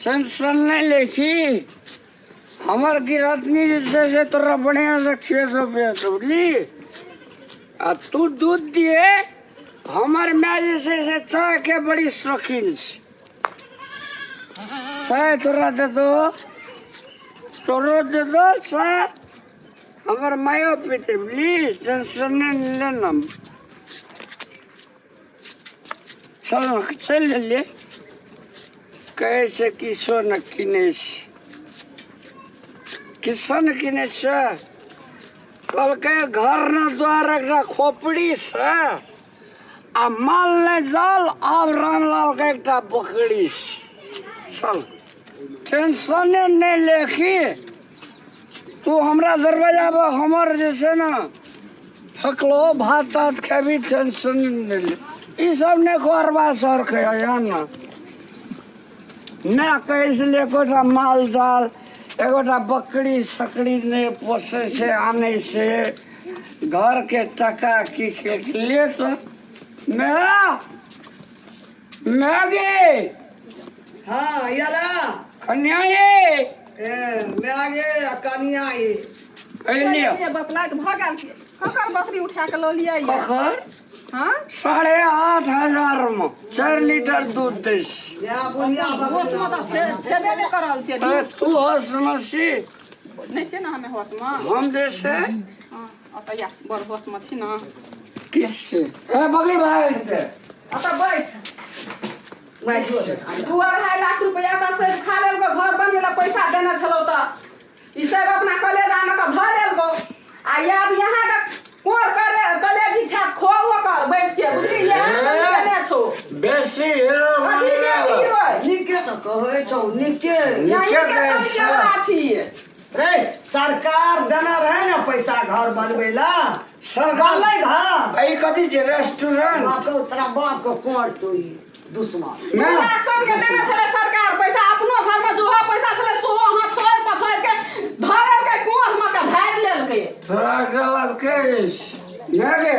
Tension नहि लै छी। हमर गिरहतनी जे छै से तोरा बढ़िआँसँ खिएतौ पिएतौ, बुझली? आ तू दूध दिए। हमर माय जे छै से चायके बड़ी शौकीन छै, चाय तोरा देतौ, तोरो देतौ चाय, हमर मायो पीतै, बुझली? टेंशन नहि ले ने। चल, चलि गेलियै। कहै छै किछो ने किनै छै, किछो ने किनै छै। कहलकै घर ने द्वार, एकटा खोपड़ी छै आ माल ने जाल, आब रामलालके एकटा बकरी छै। चल, टेंशने नहि लेखी तू। हमरा दरवाजा पर हमर जे छै ने फकलो भात तात खेबी, टेंशन नहि ले। ई सब नहि करबा सर के यहाँ ने नहि कहै छलै। एकोटा माल जाल, एकोटा बकरी सकरी नहि पोसै छै, आनै छै घरके टका की ले तऽ मैं मैं गे। हाँ, याला। कन्या ये। ए मैं गे आ कनिया ये। लियो। बतलाइत भऽ गेल। ककर बकरी उठा के लऽ लिअ ये? ककर? हाँ। 8,500 में 4 लीटर दूध दै छै। या बुढ़िया। होशमे बकरी। तऽ छेबे नहि करल छै। तऽ तू होश में छी? नहि छै ने हमे होशमे। हम जे छै। हाँ, ओतऽ या बड़ होशमे छी ने। किस छै ए बकरी भाग जेतै। ओतऽ बैठ। मैं जो देखा। 2-2.5 लाख रुपया तऽ सब खा लेलको। घर बनबै लए पैसा देने छलौ तऽ ई सब अपना कलेजामे कऽ धऽ लेलको आ आब यहाँ के कोर करे कलेजी खा खो ओकर बैठ के, बुझली? इएह सब केने छौ। बेसी हीरो। कथी बेसी हीरो? निके तऽ कहै छौ, निके। यहीं नीके के कहै सब छै। केवड़ा छी। रे, सरकार देने रहे ने पैसा घर बनबै ला? सरकार बनलै घर? ई कथी छै, रेस्टोरेंट? बाप के, तोरा बाप के कोर छौ ई दुश्मन। 2 लाख सबके देने छलै सरकार पैसा। अपनो घरमे जोहो पैसा छलै सेहो हथोड़ि पथोड़ि के धऽ लेलकै, कोढ़मे के ढारि लेलकै। तोरा एकरा बात के नहि गे,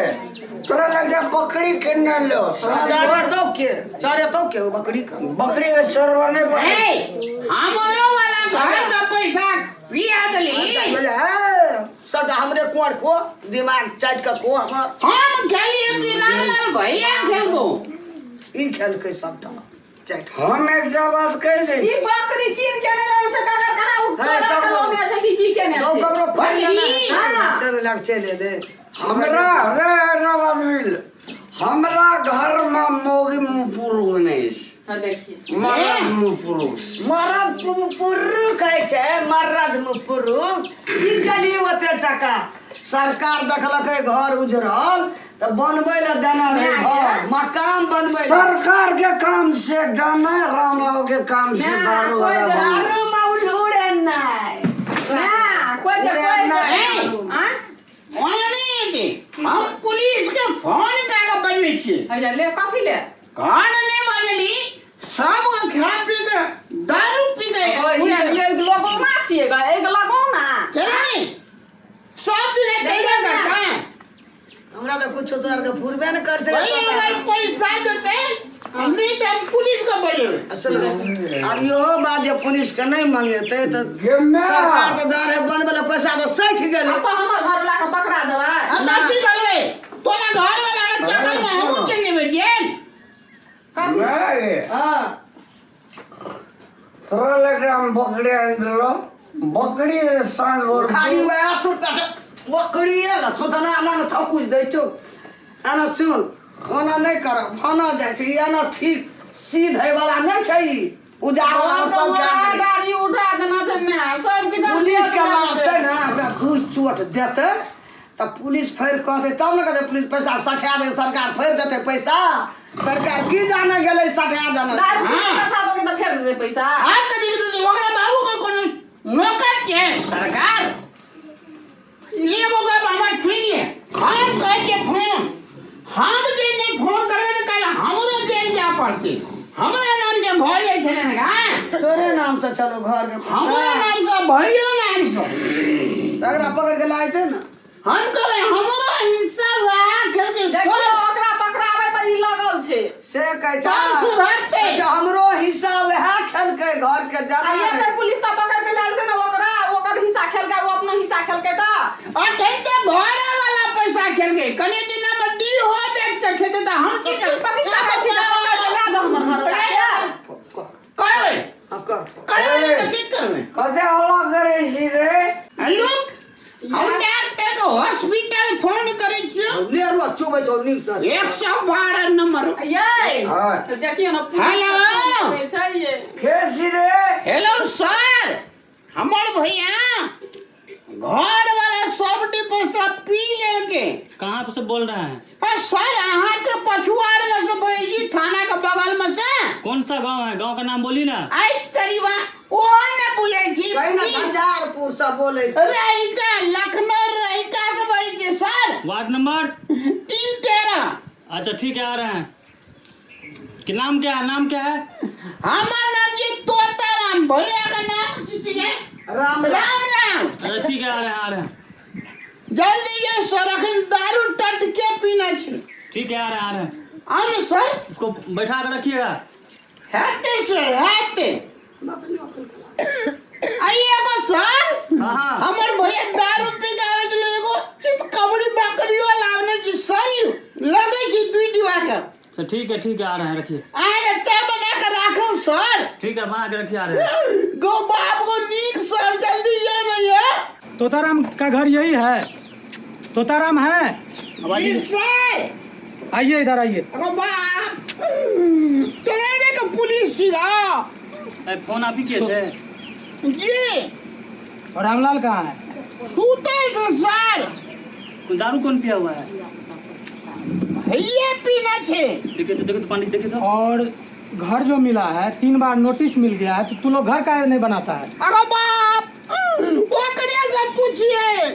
तोरा लग बकरी किनने लो। चरे तो के, चरे तो के ओ बकरी के? बकरी के सरवा नहीं बने। ए, हमरो वाला घर का पैसा पिया देली। बोले ए, सबटा हमरे कोर को दिमाग चाटि के को हमर। हम खेलिए कि रामलाल भैया खेलबो? ई खेलकै सबटा चाटि। हम एकटा बात कहि दै ई छी। बकरी कीन के नहि लाबै छै, ककर कहाँ हे, चोरा के ककरो। लौने छै कि की केने गौ छै? ककरो खोलि बकरी। हाँ। चल लग चलि एलै। हमरा रे एकटा बात मिल, हमरा घर में मौगी मुँह पुरुष नहीं छै। हाँ, देखिए। मरद मुँह पुरुष। मरद पुरुख कहै छै, मरद पुरुख। की केलियै ओते टका? सरकार देखलकै घर उजरल तऽ बनबै लए देने रहै घर, मकान बनबै लए। सरकार के काम से दाना, रामलाल के काम से ना, दारू कोई वाला दारू। बंद। दारू में उड़े नहि। ना कोई जे उड़े कोई नहि। जे आँ? ओना नहीं हेतै, हम पुलिस के फोन कए के बजबै छियै। हैया ले, कथी ले? घर नहीं बनली, सब खा पी के दारू पी के। ओए, पूरा एक लगौना छियै ग, एक लगौना। केना नहीं, सब दिन देखियौ केना ने। करता है। हमरा तऽ कुछो तोरा आरके फुरबे ने कर छै। वही अगर पैसा देते नहीं तो हम पुलिस के बजेबै। सुन, आब इहो बात जे पुलिस के नहि मंगेतै तऽ गे माय। सरकार तऽ दे रहै बनबै लए पैसा तऽ सठि गेलै। अपन हमर घर वाला के पकड़ा देबै। आ तऽ की करबै? तोरा घर वाला के चक्कर में हमहूँ चलि जेबै जेल। कथी? नहीं, हँ। तोरा लग हम बकरी आनि देलो, बकरी साँझ भोर। खाली वएह सुनता छै बकरी ने, सुतना एना ने थकुच दै छौ। एना सुन, ओना नहि करब, ओना जाइ छै। एना ठीक सीध होइवला नहि छै, ई उजाड़ घर सब के खा गेलै। गाड़ी उठा देना छै मैं सब किछु। पुलिस के लाबतै ने, ओकरा घूस चोट देतै तऽ पुलिस फेर कहतै, तब ने कहतै पुलिस पैसा सठा देतै। सरकार फेर देतै पैसा? सरकार की जाने गेलै सठा देने। दारू पी के सठा देबै तऽ फेर देतै पैसा? आब तऽ देख देतै। ओकरा बाबू के कोनो नौकर छै सरकार? एगो गप हमर सुनि ले। हम कहै छियै फोन, हम जे नहि फोन करबै तऽ काल्हि हमरो जेल जाय पड़तै। हमरा नाम के घर जाइ छलै ने गा? तोरे नाम से चलो घर के। हमरो नाम से, भैयो नाम से। तकरा पकड़ के लायते ने। हम कहबै हमरो हिस्सा वएह खेलकै। देखियौ, सब ओकरा पकड़ाबै पर ई लगल छै। छै। से कहै छै। तब सुधरतै। अच्छा, हमरो हिस्सा वएह खेलकै घर के आ जाना ये तऽ पुलिस तऽ पकड़ के लए गेलकै ने ओकरा, ओकर हिस्सा खेलकै, ओ अपनो हिस्सा खेलकै तऽ। अखन तऽ घरे वाला पैसा खेलकै, कनि दिना मे डीहो बेच के खेतै तऽ हम की करबै? कथी चाहै छी जे पकड़ के लए जाउ हमर घर वाला के? करबै। हाँ, कर। करबै नहि तऽ की करबै? कते हल्ला करै छी रे? लोक हम डॉक्टर के हॉस्पिटल फोन करै छियौ। ले रुआ चुबै छौ नीक से। 112 नंबर। ये हाँ। देखियौ ने पुलिस हेलो। के छै ये। के छी रे? हेलो सर, हमर भैया घर वाला सब पैसा पी लेलके। कहाँ से बोल रहे हैं? आ सर, अहाँ के पछुआड़ में से बैजी, थाना के बगल में से। कौन सा गांव है? गांव का नाम बोली ना। आइ करीबा ओ ने बुझै छी। कहीं ना पुलिस झंझारपुर से बोलै छी। रहिका, लखनऊ रहिका से बोलै छी सर। Ward number? 3-13। अच्छा ठीक है, आ रहे हैं। कि नाम क्या है, नाम क्या है? हमर नाम जी तोताराम, भैया का नाम की छियै? राम राम राम। अच्छा ठीक है, आ रहे हैं, आ रहे हैं। जल्दी ये सर, अखन दारू टटके पीना छै। ठीक है, आ रहे हैं, आ रहे हैं। अरे सर, इसको बैठा कर रखिएगा। हेतै सर, हेतै। आइए एगो सर। हाँ हाँ। हमर भैया दारू पी के आबै छलै, एगो चित कबड़ी बकरियो लावने छी सर, यौ लगै छै दुई डिबा के। अच्छा ठीक है, ठीक है, आ रहे हैं, रखिए। आइ चाय बना के राखू सर। ठीक है, बना के रखिए, आ रहे हैं। गो बाप गो, नीक सर, जल्दी ये नहीं है। तोताराम का घर यही है? तोताराम है? जी सर। आइए इधर आइए। अरे बाप, तोरा ने के पुलिस छिगा। अरे, फोन आप ही किए थे? जी। और रामलाल कहाँ है? सुतल छै सर। दारू कौन पिया हुआ है? भैया पीना छै। देखिए तो, देखिए तो पानी, देखिए तो। और घर जो मिला है, 3 बार नोटिस मिल गया है, तो तू लोग घर काहे नहीं बनाता है? अरे बाप, ओकरे से पूछिए,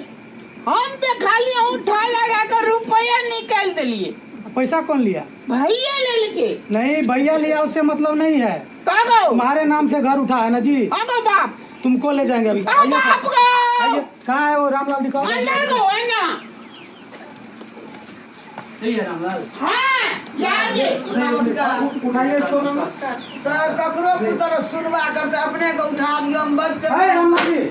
हम तो खाली उठा लगा कर रुपया निकाल दिलिए। पैसा कौन लिया? भैया लेलके। नहीं, भैया लिया उससे मतलब नहीं है। का गो? तुम्हारे नाम से घर उठा है ना जी? अरे बाप। तुमको ले जाएंगे अभी। अरे आइए बाप सर। गो। आइए, कहाँ है वो रामलाल, दिखाओ। अंदर गो है ना। सही है रामलाल? हाँ, याद है। नमस्कार। उठाइए इसको। सर, ककरो पुत्र सुनवा करते अपने के उठा दियौ हम बड्ड। है रामलाल जी?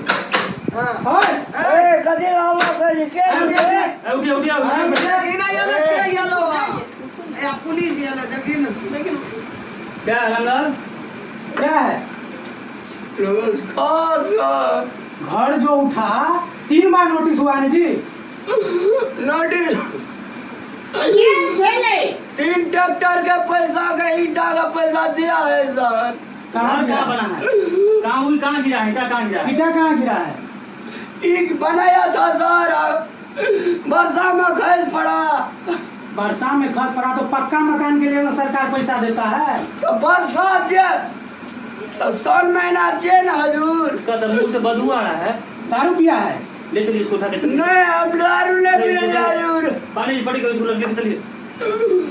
हाँ। है? ए, कथी हल्ला करै छी? के छी रे? ए, उठिए उठिए उठिए। देखी ना ये के येलो या पुलिस येलो, देखी ना। क्या है रामलाल? क्या है? नमस्कार सर। घर जो उठा, 3 बार नोटिस हुआ है ना जी? नोटिस ये छलै। 3 ट्रैक्टर के पैसा के ईटा का पैसा दिया है सर। कहाँ घर गिरा? कहाँ बना है? कहाँ हुई, कहाँ गिरा है? ईंटा कहाँ गिरा है? ईटा कहाँ गिरा है? ईट बनाया था सर, वर्षा में खस पड़ा। वर्षा में खस पड़ा तो पक्का मकान के लिए ना सरकार पैसा देता है। तो बरसात जे तो 100 महीना जे ना हजूर। इसका तो मुंह से बदबू आ रहा है। दारू पिया है? ले चलिए इसको, उठा के चलिए। नहीं, हम दारू नहीं पीने हजूर। पानी पड़ी गई, इसको लेके चलिए,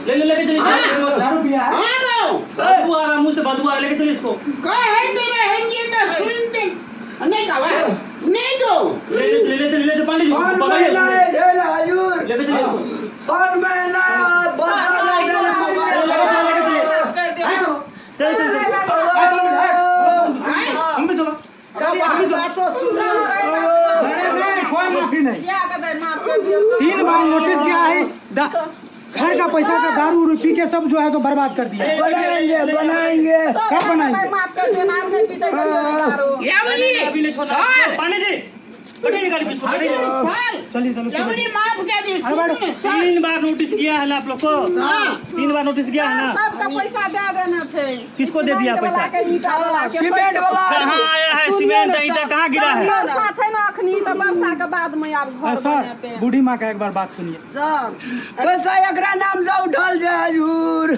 ले ले लेके चलिए। दारू पिया है? हाँ गो। बदबू आ रहा है, मुंह से बदबू आ रहा है, लेके चलिए इसको। कहै तो रहै छियै तऽ सुनते नहि कहबै नहि गो। ले ले ले ले ले ले पानी जी, 100 पकड़िए महीना इसको। है जे ना हजूर। लेके चलिए इसको। 100 महीना है, बरसात नहीं देने लेके चलिए। कर दियौ। चल चल चल। हम भी चलो। चलिए, बातो सुनू। नहीं नहीं, कोई माफी नहीं। किया के दै, माफ कर दियौ। 3 बार नोटिस गया है, घर का पैसा का दारू उरू पी के सब जो है सो बर्बाद कर दिया। बनाएंगे बनाएंगे। सर, कब बनाएंगे? माफ कर दियौ, आब नहि पीतै कहियो दारू। यावली अभी नहीं छोड़ना सर। पानी जी, बैठिए गाड़ी पे इसको, बैठिए। सर, चलिए चलो चलो। यावली माफ कर दी, अरे सुनू बैठो। ने सर। 3 बार नोटिस किया है ना आप लोग को? हाँ। 3 बार नोटिस किया है ना? सबका पैसा दे देना छै। किसको दे दिया सीमेंट पैसा? वाला के, ईंटा वाला के। सीमेंट वाला। कहाँ आया है सीमेंट ईंटा, कहाँ गिरा है? वर्षा छै ने अखनी, तऽ वर्षा के बाद में आब घर सर, बनेतै। बूढ़ी माँ का एक बार बात सुनिए। सर, पैसा एकरा नाम से उठल जे हजूर।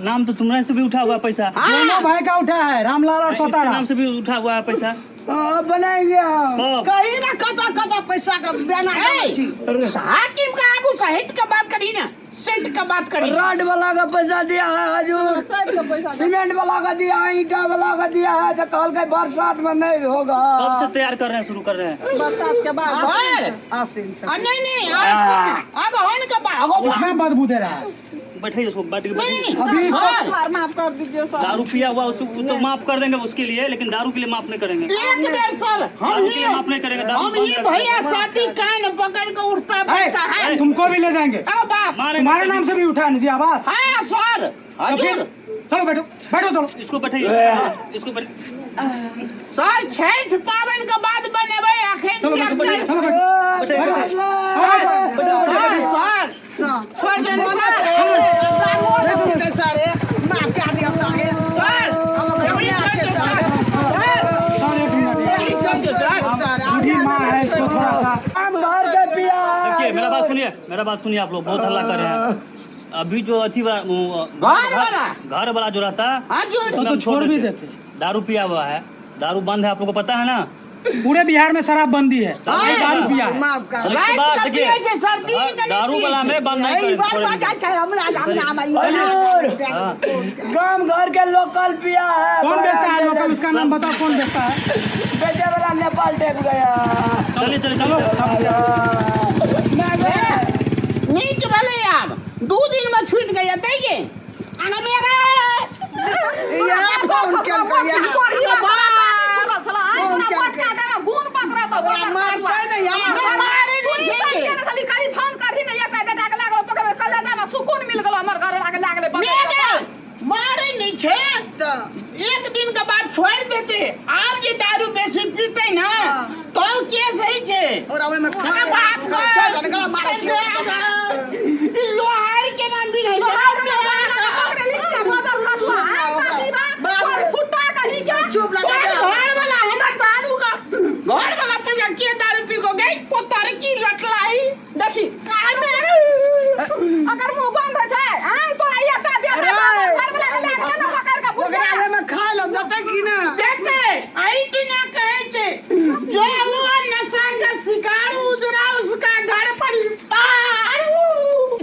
नाम तो तुम्हारे से भी उठा हुआ पैसा। दोनों भाई का उठा है, रामलाल और इसके नाम तोताराम। से भी उठा हुआ है पैसा। हाँ, बनाएंगे हम। कब? कही ना कतऽ कतऽ पैसा के बेना ए, छी। हाकिम का आगू से हट के बात करी ना, सेट के बात करी। रॉड वाला का पैसा दिया है हजूर, सबके पैसा दे। सीमेंट वाला का दिया है, ईटा वाला का दिया है, तो कल के बरसात में नहीं होगा। कब से तैयार कर रहे हैं, शुरू कर रहे हैं? बरसात के बाद। सर, आसिन आ, नहीं नहीं, आसिन अगहन के बाद अगो उसमें बदबू दे रहा है। बैठे उसको बैठ के बैठिए। अभी सर सर माफ कर दीजिए सर। दारू पिया हुआ उसको वो तो माफ कर देंगे उसके लिए, लेकिन दारू के लिए माफ नहीं करेंगे। एक बेर सर हम दारू के ही लिए माफ नहीं करेंगे, दारू हम बंद ही कर देंगे। भैया साथी कान पकड़ के उठता बैठता है। ए, तुमको भी ले जाएंगे। अरे बाप। मारेंगे। तुम्हारे नाम से भी उठा नहीं जी आवाज। हाँ सर। तो फिर हजूर। चलो बैठो बैठो चलो। इसको बैठिए, इसको बैठिए। सर छठ पावन के बाद बनेबै अखन। चलो बैठो बैठो चलो बैठो बैठो। हाँ, सर सर जने सर। सारे माफ कए दिअ सारे। सर हमर सर अपने सर सर, एक मिनट। बूढ़ी माँ है, इसको थोड़ा सा हम घर के पिया है। देखिए मेरा बात सुनिए, मेरा बात सुनिए, आप लोग बहुत हल्ला कर रहे हैं। अभी जो अथी वाला घर वाला। घर वाला जो रहता है हजूर। तो हम छोड़ भी देते। दारू पिया हुआ है, दारू बंद है, आप लोगों को पता है ना? पूरे बिहार में शराब बंदी है, ये दारू पिया है। माफ कर। इसके रात बाद का देखिए, पिए छै सर, दिन हाँ, का नहीं दारू पिए वाला छै। में बंद नहीं ई करेंगे, बात छोड़ेंगे। बात छै हमरा हमरा गाम घर के लोकल पिया है। कौन बेचता है लोकल, उसका नाम बताओ, कौन बेचता है? बेचे वाला नेपाल टेप गया। चलिए चलिए चलो। नीच भले आब 2 दिन में छूट गया तैये आना मेरा। यहाँ फोन केलकै यहाँ। ओकरा मारतै ने यहाँ। मारे नहीं छै। मेरे मारे नहीं छै। तऽ एक दिन के बाद छोड़ देते। आब जे दारू बेसी पीते ना तो के सही छै। ओकरा ओहिमे अरे बाप गे। चल, गला मारै छियै। ई लोहार के नाम भी नहीं। चुप लगा तोर घर वाला हमर दारू का घर वाला पैसा के दारू पी को गई पोतर की लटलाई। देखी काय मेरे अगर मुंह बंद हो जाए आय तोरा एकटा बेटा अरे! घर वाला के लाग के ना पकड़ के ओकरा बुझा ओहिमे खा लेब देतै कि ना? देखे आई की ना कहे छे जो हुआ नशा का शिकार उजरा उसका घर परिवार।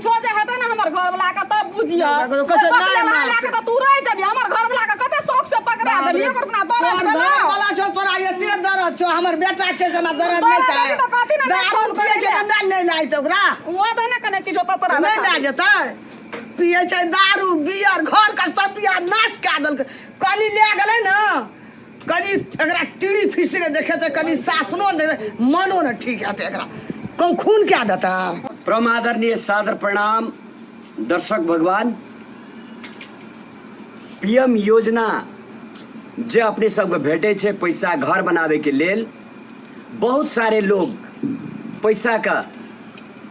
छो जे हेतै ना हमर घर वाला के तब बुझियो। ककरो कहै छै, पकड़े नहि वाला मारतै। के तऽ तू रहि जेबही, हमर घर वाला के कते शौक से पकड़ा देलियै, एकर अपना दर्द तोहर भेलौ। घर वाला छौ, तोरा एते दर्द छौ, हमर बेटा छै से हमरा दर्द नहि दर्द छै। हेतै तऽ कहती ने, नहि दारू फोन पियै छै करै तऽ नहि लए लायत ओकरा। उहाँ दे ने कने किछो तऽ तोरा नहि देखा। लए जेतै। पियै छै दारू बियर, घर के सब बिया नाश कए देलकै। कनि लए गेलै ने कनि एकरा टीड़ी फिसरे देखेतै, कनि सासनो ने देखेतै, मनो ने ठीक हेतै एकरा। कहूँ खून कए देतै। परम आदरणीय सादर प्रणाम दर्शक भगवान। पीएम योजना जे अपने सबके भेटै छै पैसा घर बनाबैके लेल, बहुत सारे लोग पैसाके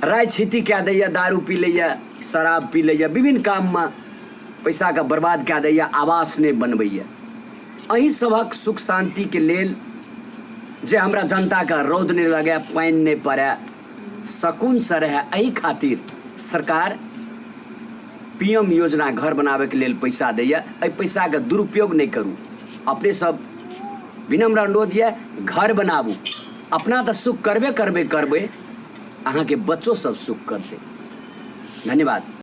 राय छिती कए दैए, दारू पी लैए, शराब पी लैए, विभिन्न काममे पैसाके बर्बाद कए दैए, आवास नहि बनबैए। अहीं सभक सुख शान्तिके लेल जे हमरा जनताके रौद नहि लगै, पानि नहि पड़ै, सकूनसँ रहै, एहि खातिर सरकार पीएम योजना घर बनाबैके लेल पैसा दैए। एहि पैसाके दुरुपयोग नहि करू। अपने सब विनम्र अनुरोध यऽ, घर बनाबू, अपना तऽ सुख करबे करबे करबै, अहाँके बच्चो सब सुख करतै। धन्यवाद।